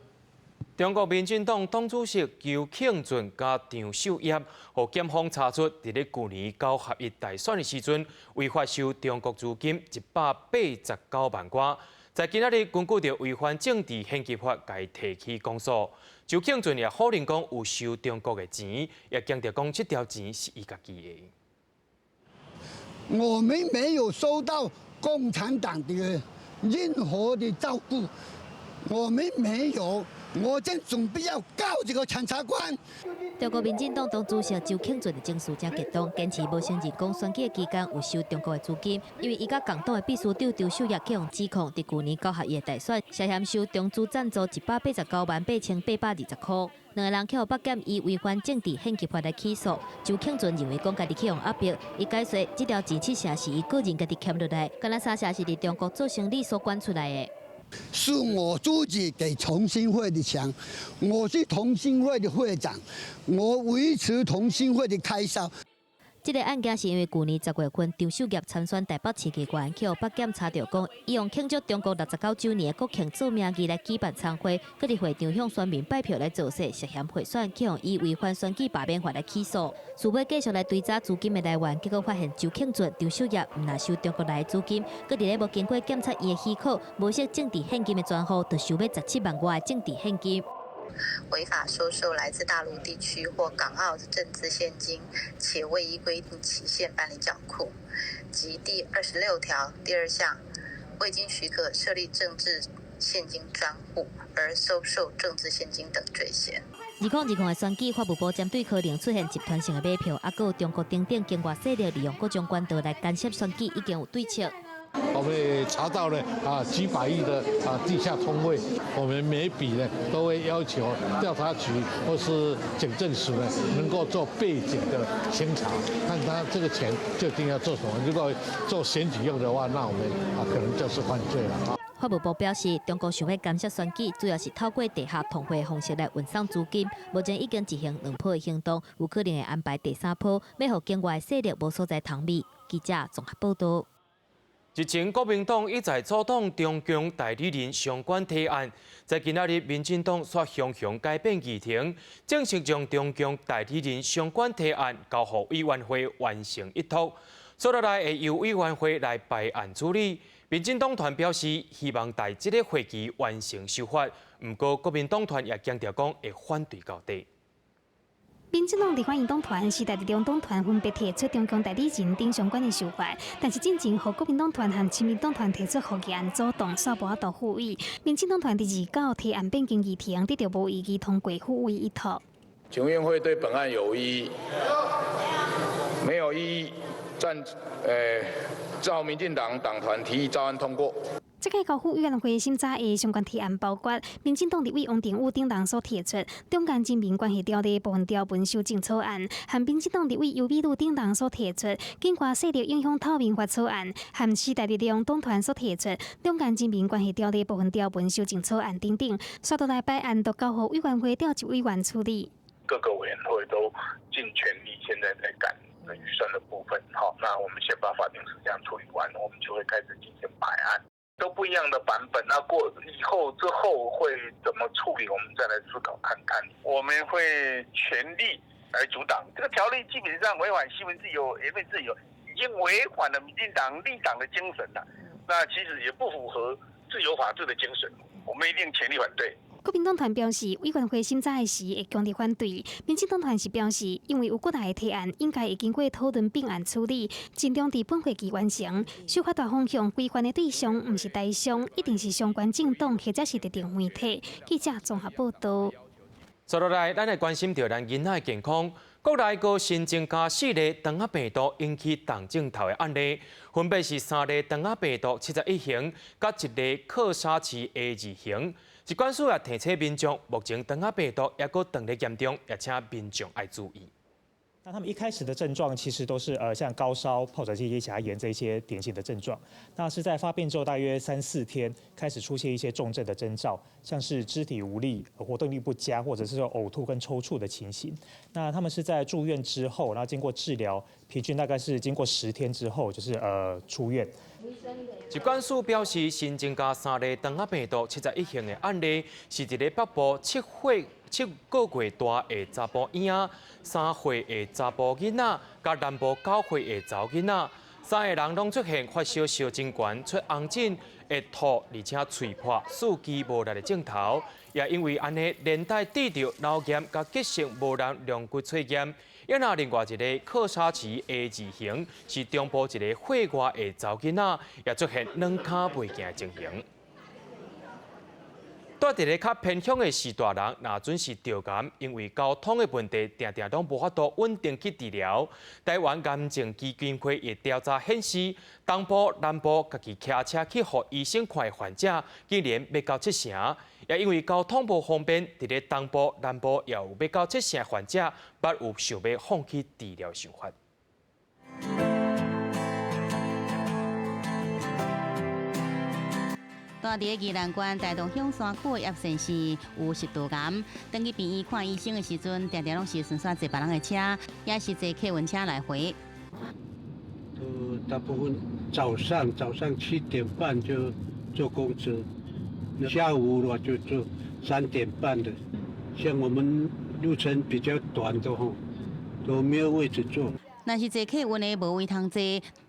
中國民進黨黨主席周慶俊佮張守業，予檢方查出，佇咧舊年九合一大選的時陣，違法收中國資金189萬外。在今仔日根據著違反政治獻金法，共伊提起公訴。周慶俊也否認講有收中國的錢，也強調講這條錢是伊家己的。我們沒有收到共產黨的任何的照顧，我們沒有。我正準備要告這個檢察官。中國民進黨黨主席周慶俊的情緒誠激動，堅持無承認講選舉期間有收中國的資金，因為伊佮共黨的秘書長張守業去予指控，佇舊年九合一大選涉嫌收中資贊助189萬8,820塊。兩个人去予北檢以違反政治獻金法來起訴。周慶俊認為講家己去予壓迫，伊解釋這條錢七成是伊個人家己儉落來，敢若三成是佇中國做生意所管出來的。是我自己給同心會的錢，我是同心會的會長，我維持同心會的開銷。這个案件是因為舊年10月份，張守業參選台北市議員，去予北檢查著講，伊用慶祝中國69週年的國慶做名義來舉辦餐會，閣佇會場向選民拜票來造勢，涉嫌賄選，去予以違反選舉罷免法來起訴。事尾繼續來追查資金的來源，結果發現周慶俊、張守業毋但收中國來的資金，閣佇咧無經過檢察院的許可，無設政治獻金的專戶，就收欲17萬外的政治獻金。違法收受來自大陸地區或港澳的政治獻金，且未依規定期限辦理繳庫，及第26條第二項，未經許可設立政治獻金專戶而收受政治獻金等罪嫌。2020的選舉，法務部針對可能出現集團性的買票，啊，閣有中國等等境外勢力利用各種管道來干涉選舉，已經有對策。我們也查到了幾百億的地下通匯，我們每筆呢都會要求調查局或是檢政署呢能夠做背景的清查，看他這個錢究竟要做什麼。如果做選舉用的話，那我們可能就是犯罪了啊。法務部表示，中國想欲干涉選舉，主要是透過地下通匯方式來運送資金。目前已經執行兩波的行動，有可能會安排第三波，欲予境外勢力無所在通匿。記者綜合報道。日前，國民黨一再阻擋中共代理人相關提案，在今仔日，民進黨煞雄雄改變議程，正式將中共代理人相關提案交予委員會完成一讀，接落來會由委員會來排案處理。民進黨團表示，希望在這个會期完成修法，毋過國民黨團也強調講會反對到底。民進黨立法院黨團時代力量黨團分別提出中共代理人等相關的修法，但是進前予國民黨團和親民黨團提出予議案阻擋，煞無法度復議。民進黨團佇29提案變更議程，得著無異議通過付委一讀。請問會對本案有異議？沒有異議，贊照民進黨黨團提議照案通過。這屆交付委員會審查的相關提案，包括民進黨立委王定宇等人所提出《中間人民關係條例》部分條文修正草案，和民進黨立委游美女等人所提出《境外勢力影響透明法》草案，和時代力量黨團所提出《兩岸人民關係條例》部分條文修正草案等等，煞落來排案都交予委員會調集委員處理。各個委員會都盡全力，現在在趕預算的部分。好，那我們先把法定事項處理完，我們就會開始進行排案。都不一樣的版本，那過以後之後會怎麼處理，我們再來思考看看。我們會全力來阻擋這個條例，基本上違反新聞自由、言論自由，已經違反了民進黨立黨的精神了。那其實也不符合自由法治的精神，我們一定全力反對。國民黨團表示，委員會審查的時會強力反對。民進黨團是表示，因為有國內的提案，應該會經過討論並案處理，盡量佇本會期完成。修法大方向規範的對象毋是台商，一定是相關政黨或者是特定媒體。記者綜合報道。接落來，咱來關心著咱囡仔的健康。國內閣新增加四例腸仔病毒引起重症頭的案例，分別是三例腸仔病毒71型，佮一例克沙氏 A 2型。疾管署也提醒民眾，目前腸仔病毒猶閣當咧嚴重，也請民眾愛注意。那他們一開始的症狀其實都是像高燒、疱疹性頰頰炎這些典型的症狀。那是在發病之後大約三四天，開始出現一些重症的徵兆，像是肢體無力、活動力不佳，或者是說嘔吐跟抽搐的情形。那他們是在住院之後，然後經過治療，平均大概是經過10天之後，就是出院。疾管署表示，新增加三例腸仔病毒71型的案例，是佇咧北部7歲7個月大的查埔嬰仔、3歲的查埔囡仔，佮南部9歲的查某囡仔，三个人攏出現發燒燒真懸、出紅疹、會吐，而且喙破、四肢無力的症頭。也因為按呢連帶得著腦炎佮急性無力龍骨髓炎。抑若另外一个克沙氏 A 2型，是中部一个歲外的查某囡仔，也出現軟跤袂行的情形。住佇咧較偏鄉的序大人，若準是著癌，因為交通的問題，定定攏無法度穩定去治療。台灣癌症基金會的調查顯示，東部、南部家己騎車去予醫生看的患者，竟然欲到七成。也因為交通無方便，佇咧東部、南部也有欲到七成患者，捌有想欲放棄治療想法。住佇宜蘭縣大同鄉山區的葉先生有食道癌，轉去病院看醫生的時陣，定定攏是順紲坐別人的車，抑是坐客運車來回。都大部分早上7點半就坐公車，下午的話就坐3點半的。像我們路程比較短的吼，都沒有位置坐。若是坐客運的無位通坐，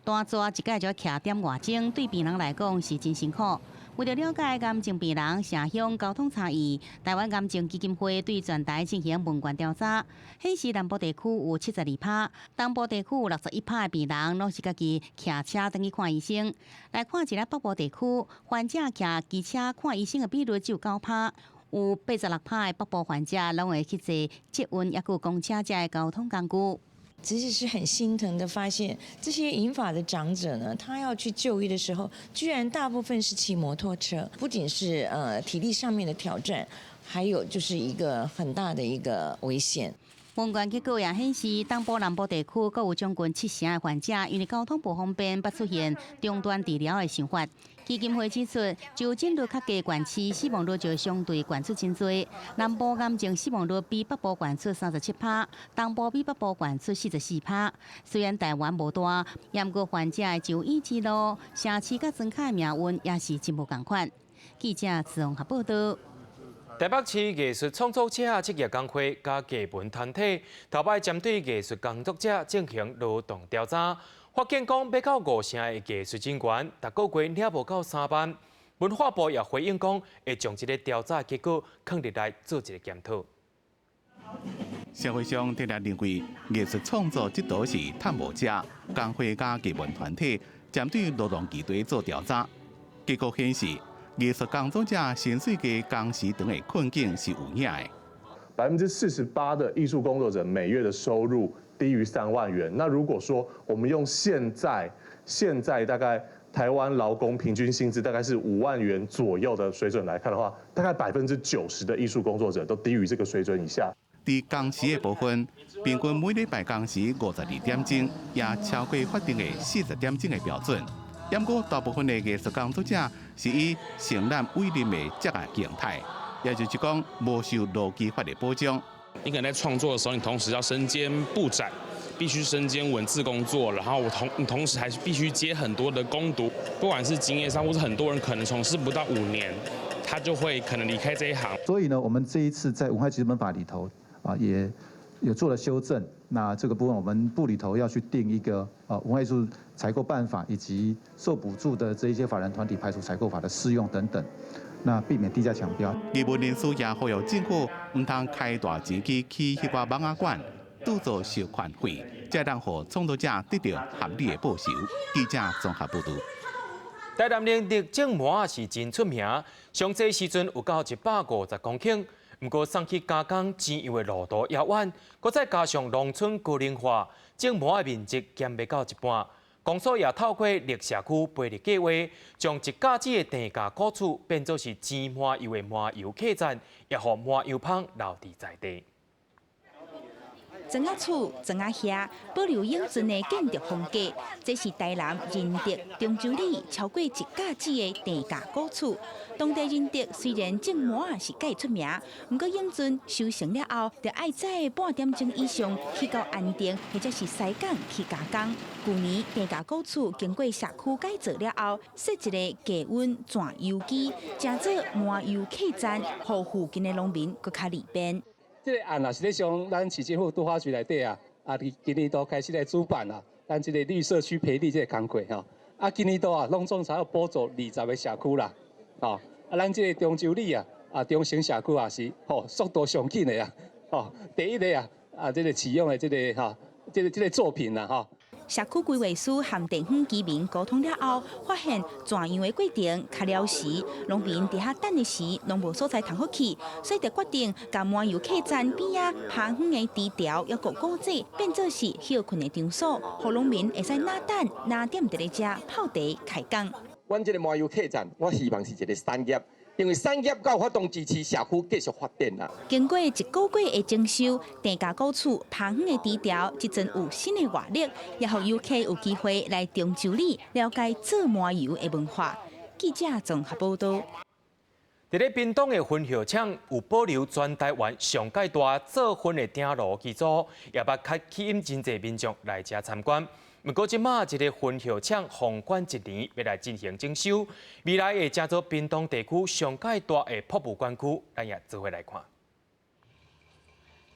單逝一擺就徛點外鐘，對病人來講是真辛苦。為著了解癌症病人城鄉交通差異，台灣癌症基金會對全台進行問卷調查，顯示南部地區有72%，東部地區有61%的病人攏是家己騎車轉去看醫生。來看一下北部地區，患者騎機車看醫生的比率只有9%，有86%的北部患者攏會去坐捷運抑閣公車這的交通工具。其實是很心疼的，發現這些銀髮的長者呢，他要去就醫的時候，居然大部分是騎摩托車，不僅是體力上面的挑戰，還有就是一個很大的一個危險。問卷結果也顯示，東部、南部地區閣有將近七成的患者，因為交通無方便，捌出現中斷治療的想法。基金會指出，就診率較低縣市，死亡率就相對懸出真濟。南部癌症死亡率比北部懸出37%，東部比北部懸出44%。雖然台灣無大，毋過患者的就醫之路，城市佮莊跤的命運也是真無仝款。記者綜合報道。台北市藝術創作者職業工會佮藝文團體，頭擺針對藝術工作者進行勞動調查，發現講欲到五成的藝術人員，逐個月領無夠3萬。文化部也回應講，會將這個調查結果囥入來做一個檢討。社會上定定認為藝術創作這都是趁無食，工會佮藝文團體針對勞動議題做調查，結果顯示，藝術工作者薪水低、工時長的困境是有影的。 48%的藝術工作者每月的收入低於3萬元。那如果說我們用現在大概台灣勞工平均薪資大概是5萬元左右的水準來看的話，大概90%的藝術工作者都低於這個水準以下。佇工時的部分，平均每禮拜工時52點鐘，也超過法定的40點鐘的標準。毋過，大部分的藝術工作者是以承攬委任的職業形態，也就是講，無受勞基法的保障。你可能在創作的時候，你同時要身兼布展，必須身兼文字工作，然後我同你同時還是必須接很多的工讀，不管是經驗上，或是很多人可能從事不到5年，他就會可能離開這一行。所以呢，我們這一次在文化基本法裡頭啊，也有做了修正。那這個部分，我們部裡頭要去定一個啊文化藝術採購辦法，以及受補助的這一些法人團體排除採購法的適用等等，那避免低價搶標。藝文人士也呼籲政府毋通開大錢去起彼寡蠓仔館，拄做授權費，才能予創作者得著合理的報酬。記者綜合報道。台南林竹種麻是真出名，上濟時陣有到150公頃。毋過送去加工煎油的路途遙遠，閣再加上農村高齡化，種麻的面積減袂到一半。公所也透過綠社區培育計劃，將一甲子的地價古厝變做是煎麻油的麻油客棧，也予麻油芳留佇在地。磚仔厝、磚仔瓦，保留永春的建築風格，這是台南仁德中洲里超過一甲子的地價古厝。當地仁德雖然種麻仔是蓋出名，毋過永春收成了後，著愛載半點鐘以上去到安定或者是西港去加工。舊年地價古厝經過社區改造了後，設一个低溫鑽油機，成做麻油客棧，予附近的農民閣較利便。這个案啊，實際上咱市政府拄發喙內底啊，佇今年度開始來主辦啊，咱這个綠社區培力這个工課吼，今年度啊，攏總才有補助20個社區啦，咱這个中洲里啊，中成社區也是吼速度上緊的啊，第一个啊，這个飼養的這个吼，這个作品啦吼。社區規劃師和地方居民溝通了後，發現鑽油的過程較了時，農民佇遐等的時，攏無所在通好去，所以就決定共麻油客棧邊仔芳園的池條抑閣古井變做是歇睏的場所，予農民會使若等若踮佇咧遮泡茶開講。阮這个麻油客棧，我希望是一个產業。因為產業閣有法度支持社區繼續發展啦。經過一個月的整修，地價古厝芳園的池條，這陣有新的活力，也予遊客有機會來中洲里了解做麻油的文化。記者綜合報導。佇咧屏東的薰葉廠有保留全台灣上蓋大做薰的鼎爐機組，也捌較吸引真濟民眾來遮參觀。毋過這馬這个薰葉廠封館一年，欲來進行整修，未來會成做屏東地區上蓋大的博物館區，咱也做伙來看。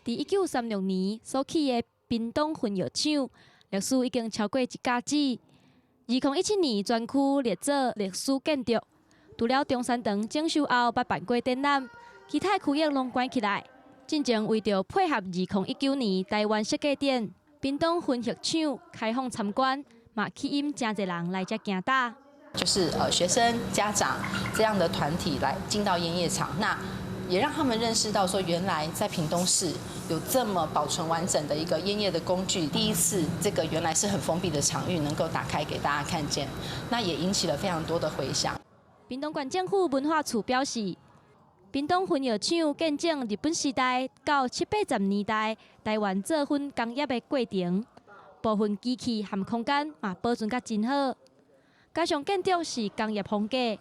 佇1936年所起的屏東薰葉廠，歷史已經超過一甲子。2017年全區列做歷史建築，除了中山堂整修後捌辦過展覽，其他區域攏關起來。進前為著配合2019年台灣設計展，屏東薰葉廠開放參觀，嘛吸引誠濟人來遮行搭。就是學生、家長這樣的團體來進到菸葉廠，那也讓他們認識到說，原來在屏東市有這麼保存完整的一個菸葉的工具。第一次，這個原來是很封閉的場域，能夠打開給大家看見，那也引起了非常多的迴響。屏東縣政府文化處表示，屏東薰葉廠見證日本時代到七八十年代台灣做薰工業的過程，部分機器和空間嘛保存甲真好，加上建築是工業風格，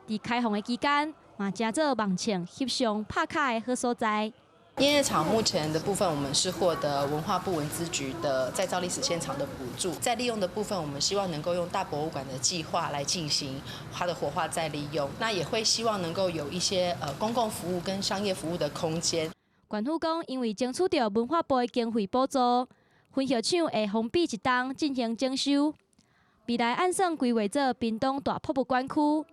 佇開放的期間嘛成做網唱、翕相、拍卡的好所在。菸葉廠目前的部分，我們是獲得文化部文資局的再造歷史現場的補助，再利用的部分，我們希望能夠用大博物館的計劃來進行它的活化再利用。那也會希望能夠有一些公共服務跟商業服務的空間。縣府講，因為爭取著文化部的經費補助，薰葉廠會封閉一冬進行整修，未來按算規劃做屏東大博物館區，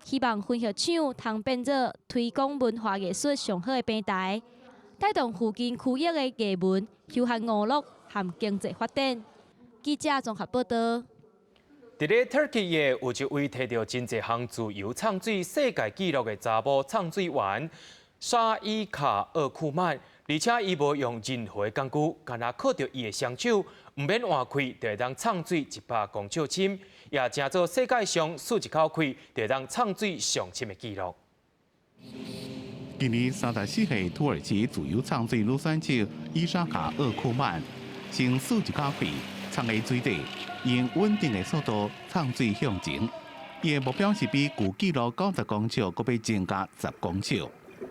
希望薰葉廠通變做推廣文化藝術上好的平台。帶動附近區域的藝文、休閒娛樂和經濟發展。記者綜合報導。佇咧 Turkey 的有一位提著真濟項自由藏水世界紀錄的查某藏水員沙伊卡厄庫曼，而且伊無用任何的工具，干焦靠著伊的雙手，毋免換氣，就會當藏水100公尺深，也成做世界上吸一口氣就會當藏水上深的紀錄。今年34歲土耳其自由藏水女選手伊莎卡厄庫曼，先吸一口氣，藏佇水底，用穩定的速度藏水向前。伊的目標是比舊紀錄90公尺，閣欲增加10公尺。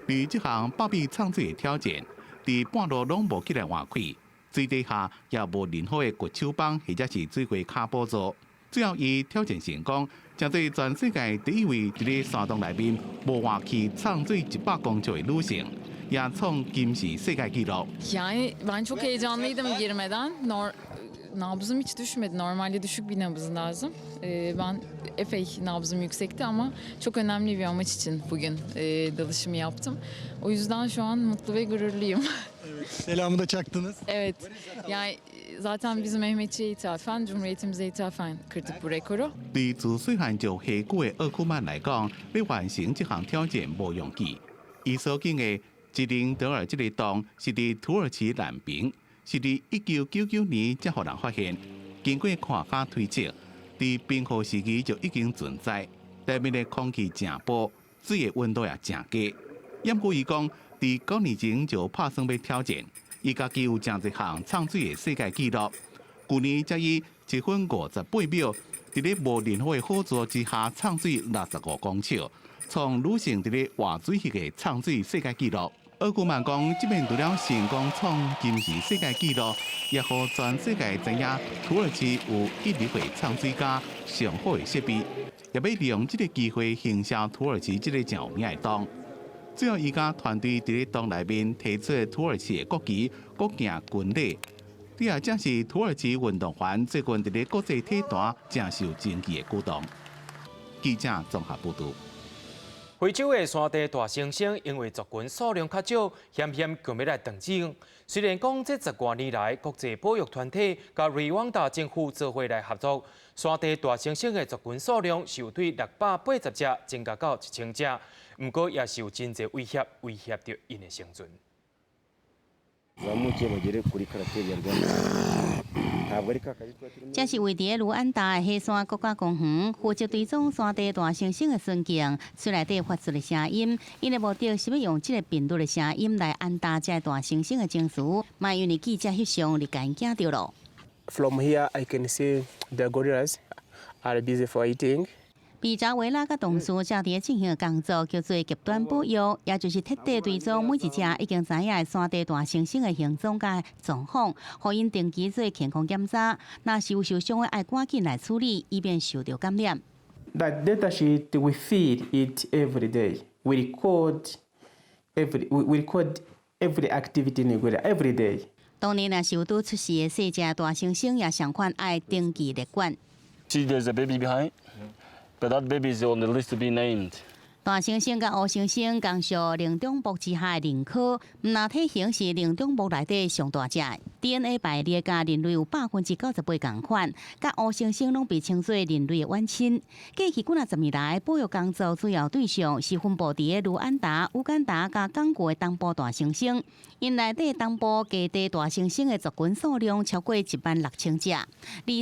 而這項100米藏水的挑戰，佇半路攏無起來換氣，水底下也無任何的掘手枋或者是水過跤輔助。最後，伊挑戰成功，成做全世界第一位佇咧山洞內面無換氣藏水100公尺的女性，也創金氏世界紀錄。 Yani ben çok heyecanlıydım girmeden. Nabzım hiç düşmedi. Normalde düşük bir nabız lazım. Ben epey nabzım yüksekti ama çok önemli bir amaç için bugün dalışımı yaptım. O yüzden şu an mutlu ve gururluyum. Selamı da çaktınız. Evet. Yani zaten biz Mehmetçiğe ithafen, Cumhuriyetimize ithafen kırdık bu rekoru. 對自細漢就下久的奧庫曼來講，欲完成這項挑戰無容易。伊所經的吉林德爾這个洞是佇土耳其南邊，是佇1999年才予人發現。經過科學家推測，佇冰河時期就已經存在。內面的空氣誠薄，水的溫度也誠低。毋過伊講，佇9年前就拍算欲挑戰，伊家己有誠濟項藏水的世界紀錄。舊年才以1分58秒，佇咧無任何的輔助之下藏水65公尺，創女性佇咧活水域的藏水世界紀錄。奧古曼講，這擺除了成功創金氏世界紀錄，也予全世界知影土耳其有一流的藏水佮上好的設備，也欲利用這个機會行銷土耳其這个誠有名的洞。最後，伊佮團隊佇咧洞內面提出土耳其的國旗，閣行軍禮。這也正是土耳其運動員最近佇咧國際體壇誠受爭議的舉動。記者綜合報導。非洲的山地大猩猩因為族群數量較少，險險就欲來斷種。雖然講這十外年來，國際保育團體佮瑞旺達政府做伙來合作，山地大猩猩的族群數量是有對680隻增加到1000隻，毋過也是有真濟威脅，威脅著𪜶的生存。這是位佇盧安達的火山國家公園，負責追蹤山地大猩猩的孫勁，喙內底發出的聲音，𪜶的目的是欲用這个頻率的聲音來傳達這个大猩猩的情緒，嘛因為記者翕相就共𪜶驚著囉。 From here, I can see the gorillas are busy fighting. 比扎維拉佮同事正佇咧進行的工作叫做極端保育，也就是徹底追蹤每一隻已經知影的山地大猩猩的行蹤佮狀況，予𪜶定期做健康檢查。若是有受傷的，愛趕緊來處理，以免受著感染。 That data sheet, we feed it every day. We record every activity in gorilla every day. 當然，若是有拄出世的細隻大猩猩，也相款愛登記列管。 See, there's a baby behind. But that baby is on the list to be named. 大猩猩佮烏猩猩仝屬靈長目之下的人科，毋但體型是靈長目內底上大隻，DNA 排列佮人類有98%仝款，佮烏猩猩攏被稱做人類的遠親。過去幾若十年來，保育工作主要對象是分布佇咧盧安達、烏干達佮剛果的東部大猩猩，𪜶內底東部低地大猩猩的族群數量超過1萬6千隻，而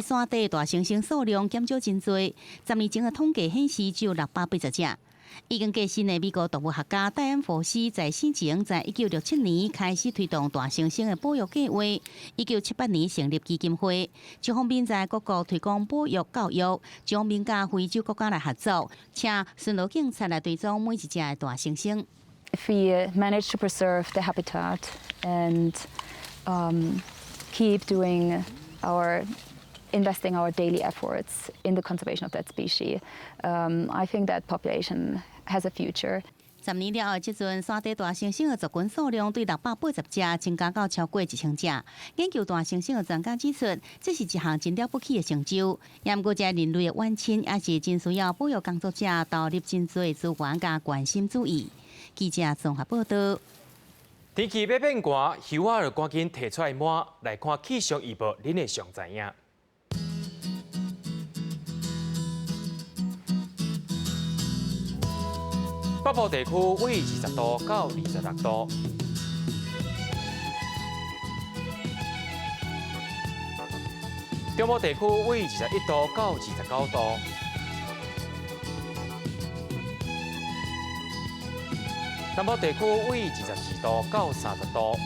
山地大猩猩數量減少真濟。10年前的統計顯示只有680隻。已經過身的美國動物學家戴安佛斯在生前，在1967年開始推動大猩猩的保育計劃。1978年成立基金會，一方面在各國推廣保育教育，一方面佮非洲國家來合作，請巡邏警察來追蹤每一隻的大猩猩。 If we manage to preserve the habitat and keep doing our investing our daily efforts in the conservation of that species, I think that population has a future. 10年了後，這陣山地大猩猩的族群數量對680隻增加到超過1000隻。研究大猩猩的專家指出，這是一項真了不起的成就。也毋過，這人類的遠親也是真需要保育工作者投入真濟資源佮關心注意。記者綜合報導。天氣欲變寒，袖仔就趕緊提出來抹，來看氣象預報，恁會上知影。北部地區為20度到26度，中部地區為21度到29度，南部地區為22度到30度，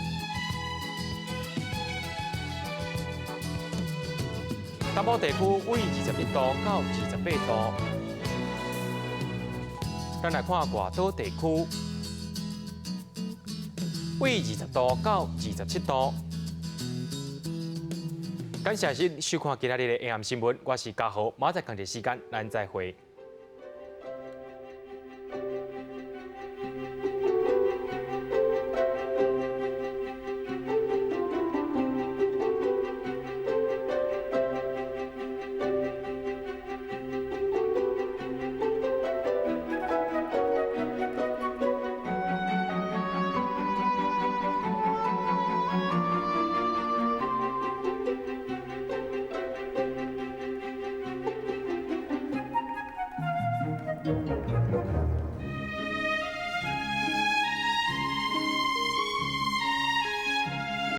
東部地區為21度到28度。咱來看外島地區，為20度到27度。感謝您收看今仔日的 AM 新聞，我是嘉豪，明仔載仝一時間，咱再會。